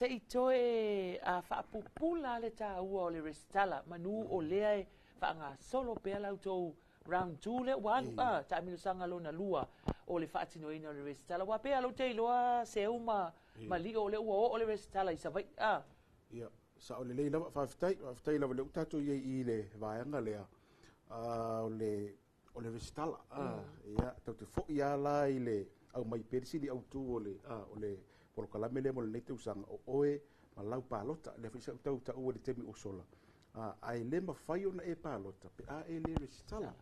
Se i toe faapupula le taua o le resitala manu o lea e faagasolo pea la outou round 2 lea ua alu taamilosaga lona lua o le faatinoina o le resitala. Aua pei lava o lea ou te iloa Seu ma Lio o lea ua oo le resitala i Savaii. Ia, sao lelei lava, faafetai, faafetai lava o lea ua tatou i ai i le vaega lea o le o le resitala. Ia, tatou te foi lava la i le aumai pea le sili autu o le o le polokalame lea mo lenei tausaga, o oe ma lau palota. Lea foi sa ou tau taua i le taimi ua sola, ae le mafai ona e palota pe a e le resitala.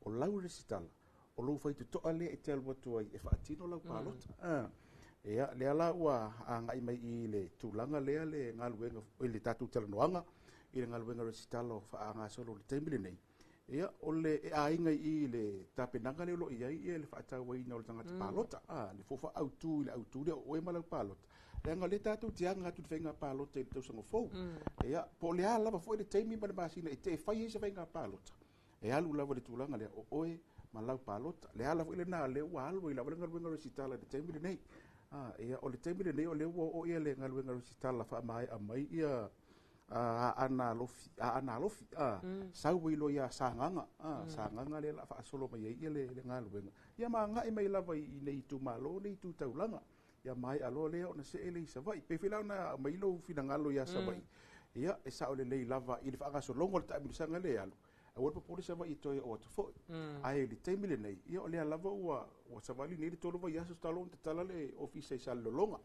O lau resitala, o lou faitotoa lea e te alu atu ai e faatino lau palota. Ia, lea la ua agai mai i le tulaga lea le galuega i le tatou talanoaga i le galuega resitala o faagasolo i le taimi lenei. Ia, o le e aiga i i i le tapenaga lea o lo o i ai le faatauaina o le tagata palota, le fofa autu i le autu lea o oe ma lau palota, leaga o lea tatou te aga atu i le faiga palota i le tausaga fou. Ia, po o le a lava foi le taimi ma le masina e te fai ai se faiga palota, e alu lava i le tulaga lea o oe ma lau palota. Le ala foi lena lea ua alu ai lava le galuega resitala i le taimi lenei. Ia, o le taimi lenei o lea ua oo le galuega resitala faamaea mai ia Aana Alofi, Aana Alofi, sau ai loa ia Sagaga, Sagaga lea o le a faasolo mai ai le galuega, ia ma agai mai lava i nei itumalo nei tu taulaga. Ia maea loa lea ona see lea i Savaii. E pei foi la ona aumai lou finagalo ia Savaii, ia e sao lelei lava i le faagasologa o le taamilosaga lea e alu, aua le popole Savaii e toe oo atu foi. Ae i le taimi lenei, ia o lea lava ua savali nei le 3 vaiaso talu ona tatala le ofisa i Salelologa.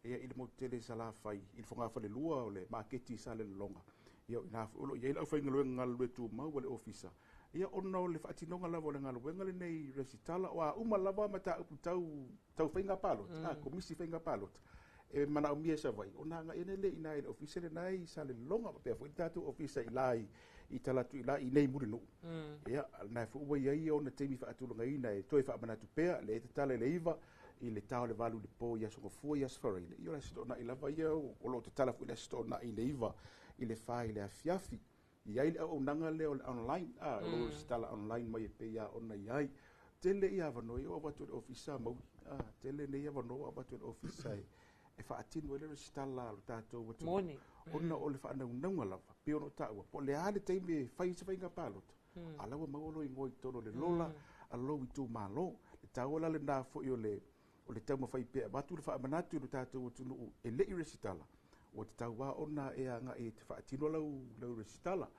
Ia i le motu tele i Salafai, i le fogafalelua o le maketi i Salelologa, ia o i ina foi o lo o i ai le aufaigaluega galulue tumau a le ofisa, ia ona o le faatinoga lava o le galuega lenei resitala, o a uma lava mataupu tau, tau faiga palota, komisi faiga palota, e manaomia e Savaii, ona agai ane lea i ina i le ofisa lena i Salelologa, faapea foi le tatou ofisa i la i tala atu i la i nei Mulinuu. Ia, lena foi ua i ai ona taimi faatulagaina e toe faamanatu pea, lea e tatala i le 9 i le ta o le 8 i le po i Aso Gafua i Aso Faraile, ia o le Aso Toonai lava ia o lo o tatala foi le Aso Toonai i le 9 i le 4 i le afiafi. I ai le auaunaga lea o le online, o lo o resitala online mai e pei lava ona i ai. Tele ia avanoa ia ua avatu e le ofisa Mauli, tele nei avanoa ua avatu e le ofisa e faatino ai le resitala a lo tatou atunuu, ona o le faanaunauga lava, pei ona ou taua, po o le a le taimi e fai ai se faiga palota, a la ua maua lou igoa i totonu o le lola a lou itumalo. E taua la lena foi o le taumafai pea e avatu le faamanatu i lo tatou atunuu e le i resitala, ua tatau lava ona e agai e te faatino lau resitala.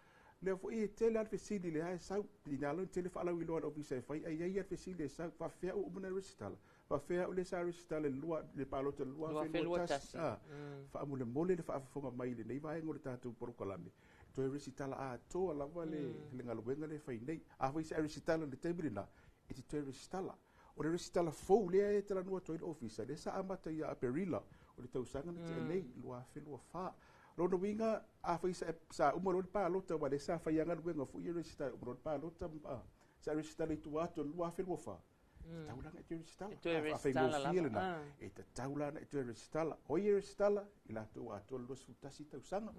Lea foi e tele lava le fesili lea e sau, ina ala ona tele faalauiloa a le ofisa e fai, ae i ai lava le fesili e sau, faapefea au ua uma ona resitala, faapefea au lea sa resitala i le palota i le 2021. Faamolemole le faafofoga mai i lenei vaega o le tatou polokalame, toe resitala atoa lava le galuega lea e fai nei. A foi sa e resitala i le taimi lena, e te toe resitala. O le resitala fou lea e talanoa atu ai le ofisa, lea sa amata ia Aperila o le tausaga na tea nei, 2024. Lona uiga, a foi sa uma loa le palota, aua lea sa fai lava galuega foi ia resitala, uma loa le palota, sa resitala i tua atu o le 2024, tatau la ona e toe resitala. E toe resitala lava. Lena, e tatau la ona e toe resitala. O ai e resitala? I latou ua atoa le 21 tausaga.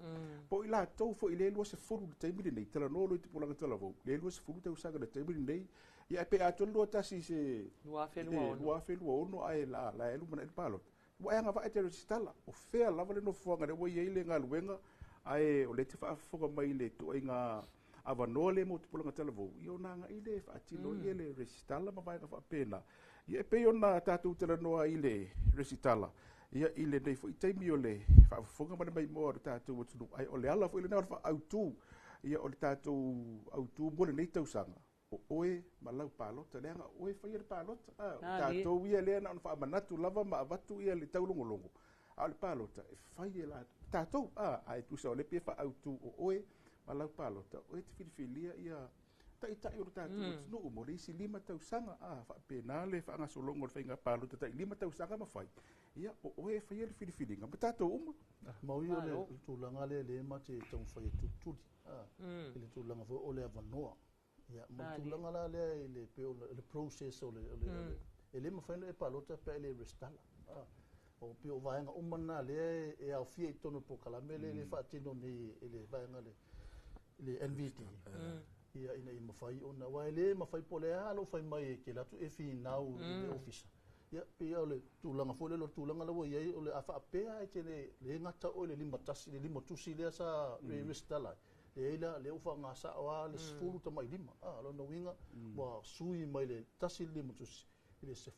Po o i latou foi le 20 i le taimi lenei, talanoa loa i tupulaga talavou, le 20 tausaga i le taimi lenei, ia pe atoa le 21 i se 2026 ae la e lumanai le palota, ua e agavaa e te resitala. O fea lava le nofoaga lea ua i ai le galuega, ae o lea e te faafofoga mai i le ituaiga avanoa lea mo tupulaga talavou, ia ona agai lea e faatino ia le resitala ma vaega faapena. Ia e pei ona tatou talanoa i le resitala, ia i lenei foi taimi o le faafofoga ma le maimoa o le tatou atunuu, ae o le ala foi lena o le faaautu, ia o le tatou autu mo lenei tausaga, o oe ma lau palota, leaga o oe e faia le palota. O tatou ia lea na ona faamanatu lava ma avatu ia le taulogologo, a o le palota e fai e la tatou, ae tusa o lea pei e faaautu o oe ma lau palota, o oe e te filifilia ia taitai o le tatou atunuu mo le isi 5 tausaga, faapena le faagasologa o le faiga palota tai 5 tausaga ma fai, ia o oe e faia le filifiliga ma tatou uma. Maui o le tulaga lea le ma te taumafai e tulituli, i le tulaga foi o le avanoa. Ia, ma le tulaga la lea i le pei o le process o le e le mafai ona e palota pe a e le resitala. O pei o vaega uma na lea e aofia i totonu o le polokalame lea e faatino nei e le vaega le NVD. Ia ina ia mafai ona, aua e le mafai po o le a lou fai mai e te alu atu e finau i le ofisa. Ia, pei o le tulaga foi lea, o le tulaga lea ua i ai, o le a faapea e te le gata oe i le 51, le 5 tusi lea sa resitala ai, leai la, lea ua faagasao lava le 15. O lona uiga, ua sui mai le 1 le 5 tusi i le 10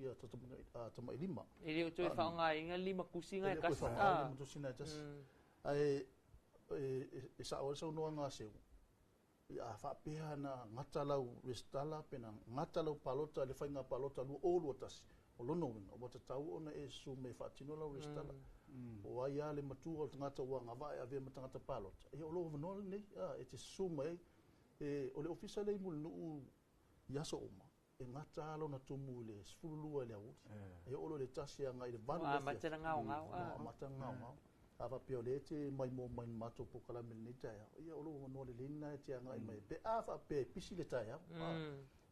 ia 5. E le o toe faaaogaina le 5 tusi na e E le o toe tasi. faaaogaina le 5 tusi na e tasi. Ae e sao ai le saunoaga a Seu, a faapea na gata lau resitala pe na gata lau palota i le faiga palota 2021, o lona uiga, ua tatau ona e susu mai e faatino lau resitala. O ai lava le matua o le tagata ua agavaa e avea ma tagata palota, ia o lou avanoa lenei e te susu mai ai. O le ofisa lea i Mulinuu i aso uma, e gata lava lona tumu i le 12 i le aoauli. E oo loa i le 1 agai i le 8 Ua amata na gaogao. Ua amata na gaogao. A faapea o lea e te maimoa mai i le matou polokalame i lenei taeao, ia o lou avanoa lelei lena e te agai mai ai. Pe a faapea e pisi le taeao,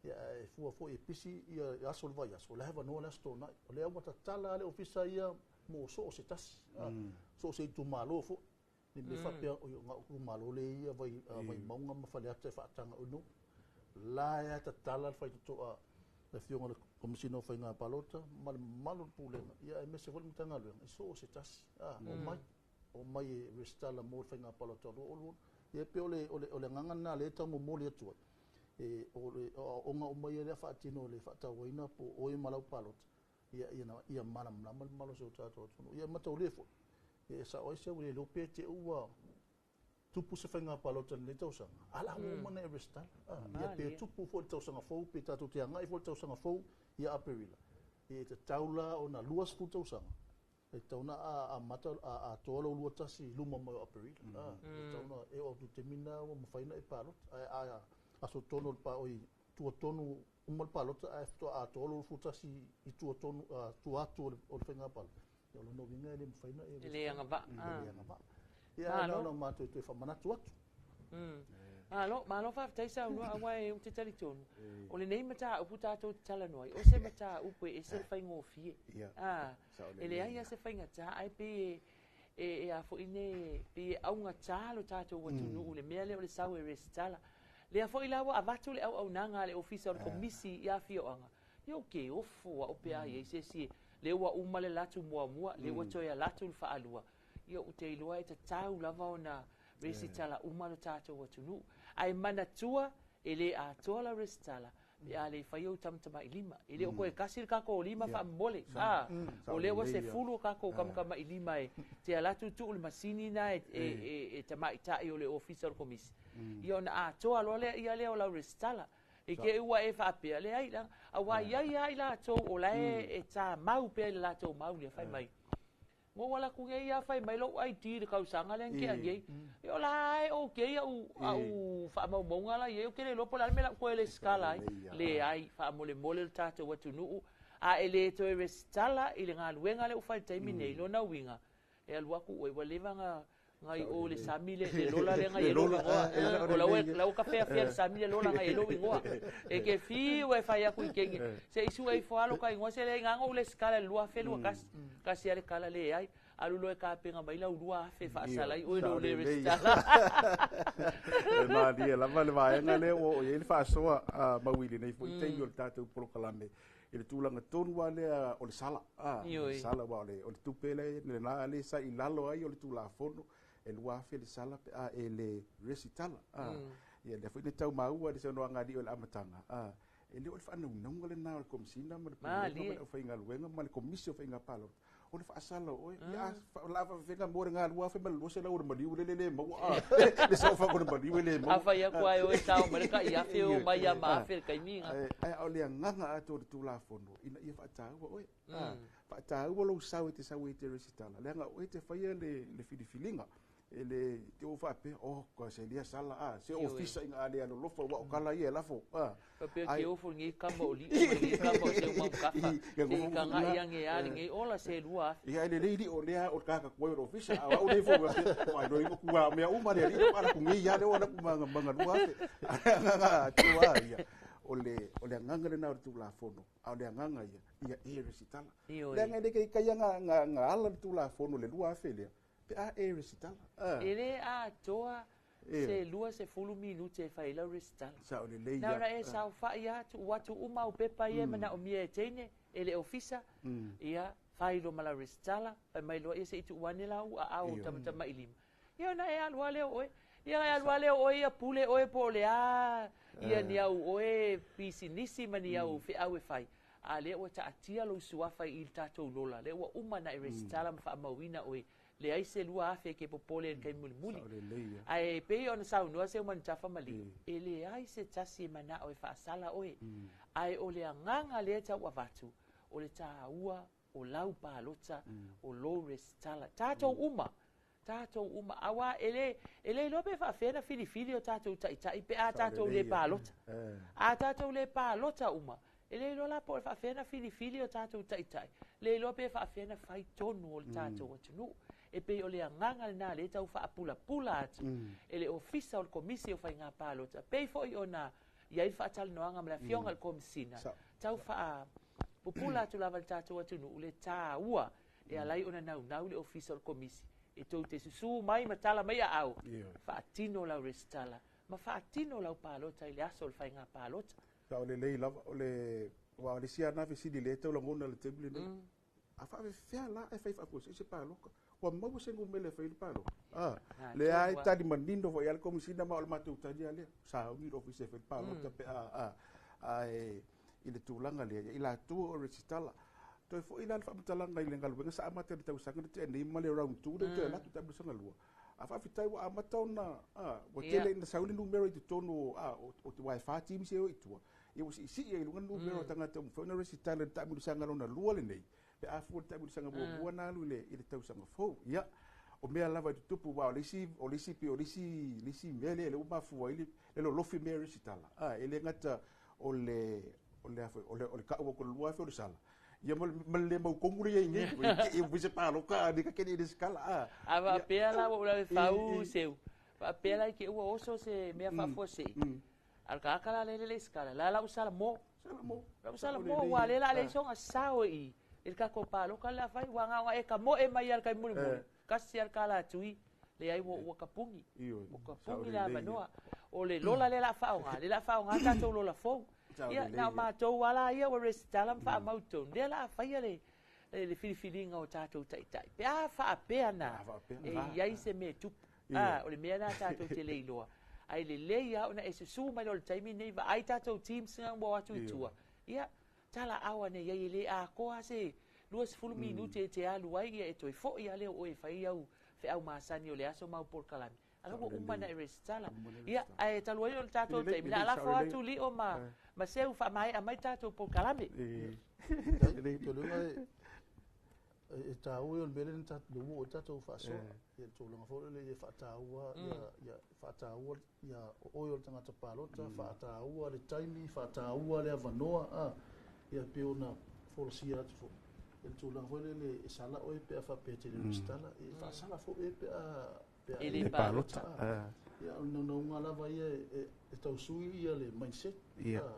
ia e fua foi e pisi ia aso o le vaiaso, o la e avanoa le Aso Toonai. O lea ua tatala lava le ofisa ia mo so o se tasi, so o se itumalo foi. Ne i mea faapea, oi o gau itumalo lea e i ai Vaimauga ma Faleata e faataga oi no. La e tatala le faitotoa le afioga i le Komesina o Faiga Palota ma le mamalu o le Pulega, ia aemaise foi le Matagaluega i so o se tasi. O mai e resitala mo le Faiga Palota 2020. Ia pei o le agaga lena lea e taumomoli atu ai. E, o le aoaoga uma ia lea faatino i le faatauaina po o oe ma lau palota, ia malamalama le mamalu o si o tatou atunuu. Ia mataulia foi, e sao ai se au le iloa pe te ua tupu se faiga palota i lenei tausaga, a la ua uma ona e resitala. Ia pe tupu foi le tausaga fou, pe tatou te agai foi le tausaga fou ia Aperila, e tatau la ona 20 tausaga, e tatau ona amata atoa lou 21 i luma mai o Aperila. E tatau ona e oo atu i le taimi lena ua mafai ona e palota. Ae aso tonu o le pa oi tua tonu uma le palota ae faatoa atoa lou 21 i tua tonu tua atu o le faiga palota. Ia o lona uiga e le mafai ona e E le agavaa. E le agavaa. Ia na ona matou toe faamanatu atu. Malo, malo faafetai saunoa aua e ou te talitonu. O lenei mataupu tatou te talanoa ai, o se mataupu e ese le faigofie. E leai lava se faigata, ae pei e a foi ne, pei e augatā lo tatou atunuu le mea lea o le sau e resitala. Lea foi la ua avatu le auaunaga a le Ofisa o le Komisi i afioaga. Ia ou te ofo au pe a i ai se isi, lea ua uma le latu muamua, lea ua toe alatu le faalua. Ia ou te iloa e tatau lava ona resitala uma lo tatou atunuu. Ae manatua e le atoa la resitala, pe a le fai ou tamatamailima. E le o koe kasi le kako lima faamomole. O lea ua 10 o kako tamatamailima e te alatu tuu le masini na e tamaitai o le Ofisa o le Komisi. Ia ona atoa loa lea ia lea o lau resitala. E ke ua e faapea le ai la aua ia ia i latou o la e tā mau pea i le latou mau lea fai mai. Mo wala ku ngai ia fai mai lou ID le kausaga lea nke ai. E o la e o ke ia u au faamaumauga la ia o ke le lopo la me la ko le skala ai. Le ai faamolemole le tatou atunuu a e le toe resitala i le galuega le ua fai i le taimi nei lona uiga. E alu atu oe ua leva na ngai o le sami le lola le ngai e lo ingoa. O lau lau ka fea fea le sami le lola ngai e lo ingoa. E ke fi ue fai aku i kenge. Se isu e fo alo ka ingoa se le ngango le skala le lua fe lua kasi. Kasi ale kala le ai. Alu lo e ka penga mai lau lua afe faasalai oe lo le resitala. E malie lava le vaega lea ua oo i ai le faasoa mauili nei foi taimi o le tatou polokalame i le tulaga tonu lava lea o le sala. Le sala ua o le tupe lea lena le sa i lalo ai o le tulafono e 2,000 le sala pe a e le resitala. Ia lea foi le tau maua le saunoaga a alii o le amataga. E le o le faanaunauga lena o le Komesina ma le Pulega ma le aufaigaluega ma le Komisi o Faiga Palota. O le faasala o oe, ia la faafefega mo le 2,200 o le maliu le le maua. Le sofa o le maliu le maua. A fai atu ai oe tau mai le kai afe o mai ia ma afe le kaimiga. Ai o le agaga atoa o le tulafono ina ia faataua oe. Faataua lou sau e te sau e te resitala. Leaga oe te faia le filifiliga. E le te o faapea, oh, ka se lia sala, se ofisa inga ale alolofa, ua o kala ia e lafo. Faapea ke ofo ngi kama o li, o ngi kama o se uma kafa. Se i kanga ia nge ale ngi ola se lua afe. Ia ele leili o lea o kaka kuai o ofisa, a o le fo, o ai roi ku a mea uma le ali, ala ku ngi ia le o ala ku manga manga lua afe. Nga tua ia. O le agaga lena o le tulafono, a o le agaga ia, ia e resitala. Leaga e le kai kai nga ala le tulafono le 2,000 lea. Pe a e resitala. E le atoa se lua se fulu minute e fai lau resitala. Sa o le lei Na ona e saofai atu, atu uma au pepa ia e manaomia e teine, E le ofisa, ia, fai loa ma lau resitala, fai mai loa ia se i tuu ane lau aao tamatamailima. Ia ona e alu lava lea o oe. Ia e alu lava lea o oe ia pule oe po o le a ia ni au oe pisinisi ma ni au feau e fai. A lea ua taatia lou suafa i le tatou lola, lea ua uma ona e resitala ma faamauina oe. Leai se 2,000 e te popole i le taimi mulimuli. Ae pei ona saunoa Seumanutafa ma Lio, e leai se tasi e manao e faasala oe. Ae o le agaga lea e tau avatu, o le taua o lau palota, o lou resitala. Tatou uma, tatou uma, aua e le, e le iloa pe faafefea ona filifili o tatou taitai pe a tatou le palota. A tatou le palota uma, e le iloa la po o le faafefea ona filifili o tatou taitai, le iloa pe faafefea ona fai tonu o le tatou atunuu. E pei o le agaga lena lea e tau faapulapula atu e le Ofisa o le Komisi o Faiga Palota, pei foi ona i ai le faatalanoaga ma le Afioga i le Komesina, tau faapupula atu lava i le tatou atunuu le taua e ala ai ona naunau le Ofisa o le Komisi e tou te susū mai ma tala mai aao, faatino lau resitala ma faatino lau palota i le aso o le faiga palota. Sao lelei lava, o le aua o le isi lava lena fesili lea e tau lagona i le taimi lenei. A faafefea la e fai faafuasei se paloka? Ua maua se numera e fai ai le paloka? A, lea e tali manino foi lava le Komesina ma o le matou tali lava lea. Sauni le ofisa e fai le palota pe a, a, ae i le tulaga lea, ia i latou o resitala. Toe foi la le faamatalaga i le galuega sa amata i le tausaga na tea nei ma le round 2 lea ua toe alu atu i le tausaga lua. A faafetai ua amata ona, a, ua tele ina sau le numera i totonu o, a, o, aua e 4 teams e o i tua. Ia ua siisii ai i luga le numera o tagata ua mafai ona resitala i le taamilosaga lona lua lenei, pe a fua i le taamilosaga muamua na alu i le tausaga fou. Ia, o mea lava e tutupu, aua o le isi, o le isi, pei o le isi, le isi mea lea ua mafua ai le lolofi mea e resitala, a, e le gata o le, o le a foi, o le, o le kau atu o le 2,000 o le sala, ia ma le le mautonu lea i ai nei, e ua se paloka a ne ka kene i resitala, a. A faapea la ua ou lave fau seu, faapea la i te ua oso se mea faafuasei, A o le tagata la lea e le resitala, la la ua salamo. Salamo. La ua salamo, aua o lea o le a leai sona sao i le tatou palota le a fai, aua na ona e tamoe mai lava i le taimi mulimuli, tasi lava le tala a Tui, leai ua tapuni. Ua tapuni le avanoa. O le lola lea o le a faaaoga, lea o le a faaaoga tatou lola fou. Ia, na o matou lava la ia ua resitala ma faamau i totonu, lea o le a faia le filifiliga o tatou taitai. Pe a faapea na, e i ai se mea e tupu. A, o le mea lena tatou te le iloa. Ae lelei lava ona e susu mai loa i le taimi lenei, vaai tatou teams na ua o atu i tua, ia, talaaao ane i ai, e le atoa lava se 20 minute e te alu ai, ia e toe foi lava lea o oe e fai au feau masani o le aso ma au polokalame. A la ua uma ona e resitala. Ia, ae talu ai o le tatou taimi, o le a lafo atu Lio ma Seu faamaea mai tatou polokalame. Toluga e taua ia o le mea lea na le ua oo ai tatou faasoa. Ia le tulaga foi lele ia faataua ia faataua ia oe o le tagata palota, faataua le taimi, faataua le avanoa a ia pei ona folasia atu foi. Ia le tulaga foi lele e sala oe pe a faapea e te le resitala, e faasala foi oe pe a E le palota. Ia, o le naunauga lava ia e tau sui ia le mindset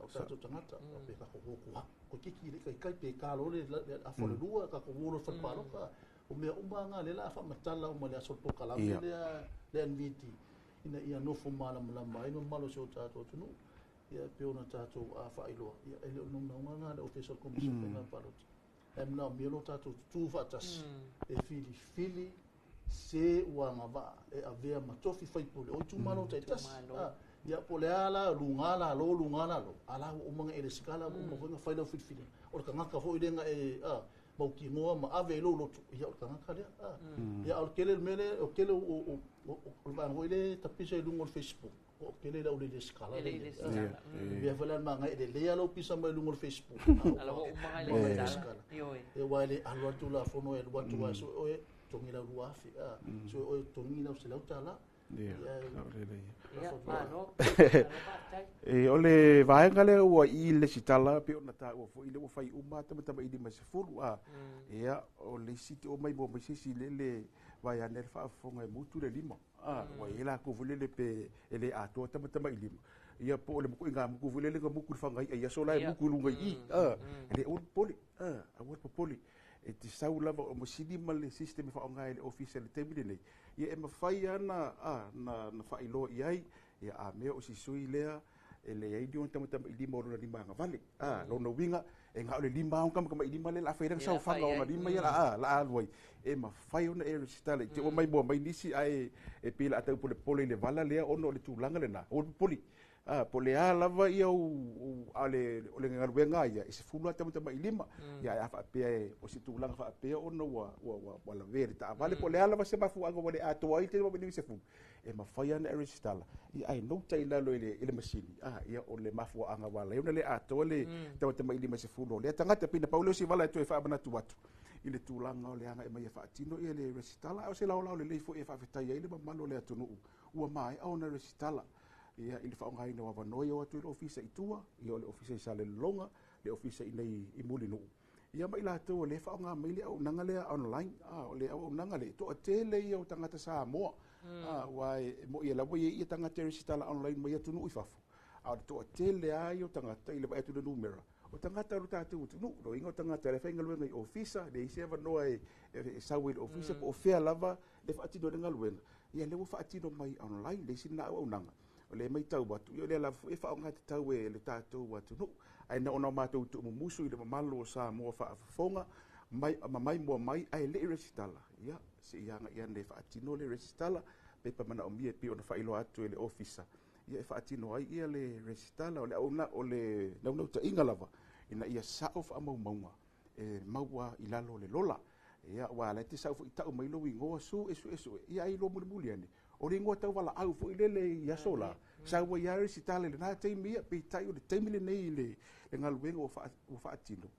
o tatou tagata. Pe tatou o atu lava, toeitiiti le taitai pe ta loa le afa o le lua, tatou o loa i le fale palota. O mea uma lava na o lea o le a faamatala uma i le aso o le polokalame lea le NVD, ina ia nofo malamalama ai le mamalu o si o tatou atunuu. Ia e pei ona tatou faailoa, ia e le o le naunauga lena a le Ofisa o le Komisi o Faiga Palota. Ae manaomia lo tatou tutu faatasi e filifili se ua agavaa e avea ma tofi faipule o itumalo taitasi. Ia po o le a la, luga lalo, luga lalo, a la ua uma ona e resitala, ua uma foi ona fai lau filifiliga. O le tagata foi lea na e mautinoa ma ave i lou loto, ia o le tagata lea. Ia a o le tele o le mea lea, o le tele o le vaega foi lea e tapisa i luga o le Facebook, o tele le au le resitala. E le i resitala. Mea foi la le manaia, e lelei lava lou pisa mai luga o le Facebook. A la ua uma ona e resitala. Ioe. Aua e le alu lava le Tulafono e alu atu lava e sue oe, totogi lau 2,000, sue oe, totogi lau $100. Ia, Ia, malo. Malo faafetai. O le vaega lea ua i i le resitala, pei ona taua foi, lea ua fai uma tamatamailima e 10. A, ia, o le isi te omai mua mai se isi lele vaeane le faafofoga e mutu le lima. A, ua i ai latou foi lele pe e le atoa tamatamailima. Ia po o le ituaiga mutu foi lele na mutu i le fagai'a i aso la e mutu i luga i i. A, e le aua le popole. A, aua le popole. E te sau lava o masini ma le system e faaaoga e le ofisa i le taimi lenei, ia e mafai lava na, a, na, na faailoa i ai, ia a mea o si sui lea, e leai ni ona tamatamailima o lona lima agavale. A, lona uiga, E gao le lima ona tamatamailima lea o le a fai ai lana saofaga ona lima ia o le a alu ai, e mafai ona e resitala i te i ua maimoa mai nisi ae e pei o le a taupolepole i le vala lea ona o le tulaga lena. Aua le popoli. A, po o le a lava ia ou, a o le, o le galuega lava ia, e 10 lava tamatamailima. Ia ae a faapea e, o se tulaga faapea ona ua, ua, ua, ua lavea i le taavale, po o le a lava se mafuaaga ua le atoa ai le 50, e mafai lava ona e resitala, ia ae nota i lalo i le, i le masini, a, ia o le mafuaaga ua ala ai ona le atoa le tamatamailima e 10 o lea tagata. Pei na pau lea o si vala e toe faamanatu atu i le tulaga o le agai mai e faatino ia le resitala, a o se laolao lelei foi e faafetai ai le mamalu o le atunuu ua maea ona resitala. Ia, i le faaaogaina o avanoa ia o atu i le ofisa i tua, ia o le ofisa i Salelologa, le ofisa i inei i Mulinuu, ia ma i latou o lea e faaaoga mai le auaunaga lea online. A, o le auaunaga lea, e toatele ia o tagata Samoa, a, aua e moni lava e i ai ia tagata e resitala online mai atunuu i fafo, a o le toatele lava ia o tagata i le vaai atu i le numera, o tagata o le tatou atunuu, lona uiga o tagata o la e faigaluega i ofisa, leai se avanoa e sau ai i le ofisa po o fea lava e faatino ai le galuega, ia lea ua faatino mai online le isi lena auaunaga. O lea e matau atu, ia o lea lava foi e faaaoga tatau e le tatou atunuu. Ae na ona o matou tuumumusu i le mamalu o Samoa faafofoga mai ma maimoa mai ae le i resitala, ia se i agai ane e faatino le resitala, pepa manaomia e pei ona faailoa atu e le ofisa, ia e faatino ai ia le resitala. O le auauna, o le naunautaiga lava ina ia sao faamaumauga e maua i lalo o le lola. Ia, aua o la e te sau foi tau mai lou igoa, sue, sue, sue, ia ai loa mulimuli ane, o le igoa tauvalaau foi lele i aso la, sau ai lava resitala i lena taimi, ia, peitai o le taimi lenei i le galuega ua faatino,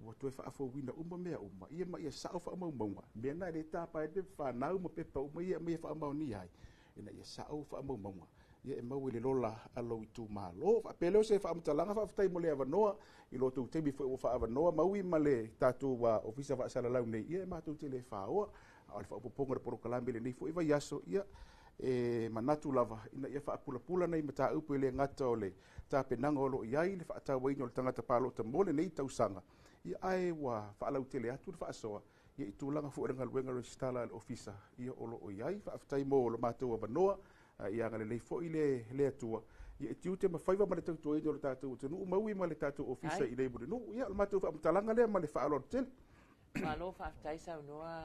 ua toe faafouina uma mea uma, ia ma ia sao faamaumauga, mea na e le tapa ai le pepa fanau ma pepa uma ia e aumai e faamaonia ai, ina ia sao faamaumauga, ia e maua i le lola a lou itumalo. Faapea lea o se faamatalaga, faafetai mo le avanoa i lo outou taimi foi ua faaavanoa Maui ma le tatou Ofisa Faasalalau nei, ia e matou te le faoa, a o le faaopoopoga o le polokalame i lenei foi vaiaso, ia e manatu lava ina ia faapulapula nai mataupu e le gata o le tapenaga o lo o i ai le faatauaina o le tagata palota mo lenei tausaga, ia ae ua faalautele atu le faasoa ia i tulaga foi o le galuega resitala a le Ofisa ia o lo o i ai. Faafetai mo lo matou avanoa, ia agalelei foi le le Atua ia i tiute ma faiva ma le tautuaina o le tatou atunuu Maui ma le tatou Ofisa i inei Mulinuu. Ia o le matou faamatalaga lea ma le faaaloalo tele. Malo faafetai saunoa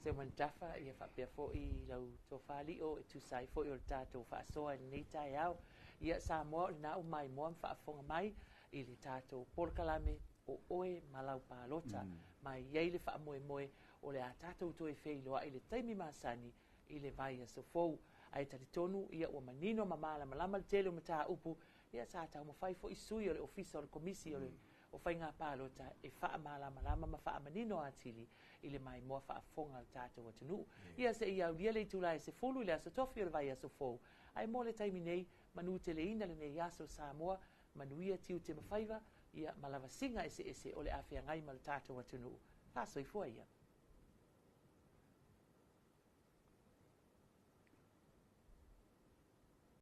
Seumanutafa, ia faapea foi lau tofa Lio e tusa ai foi o le tatou faasoa i lenei taeao. Ia Samoa o lena ua maimoa ma faafofoga mai i le tatou polokalame o oe ma lau palota. Ma e i ai le faamoemoe o le a tatou toe feiloai i le taimi masani i le vaiaso fou. Ae talitonu ia ua manino ma malamalama le tele o mataupu, ia sa taumafai foi sui o le Ofisa o le Komisi o le o Faiga Palota e faamalamalama ma faamanino atili i le maimoa faafofoga a le tatou atunuu. Ia se i aulia le itula e 10 i le aso Tofi o le vaiaso fou. Ae mo le taimi nei, manuteleina lenei aso Samoa, manuia tiute ma faiva, ia ma lavasiga eseese o le a feagai ma le tatou atunuu. Faasoifua ia.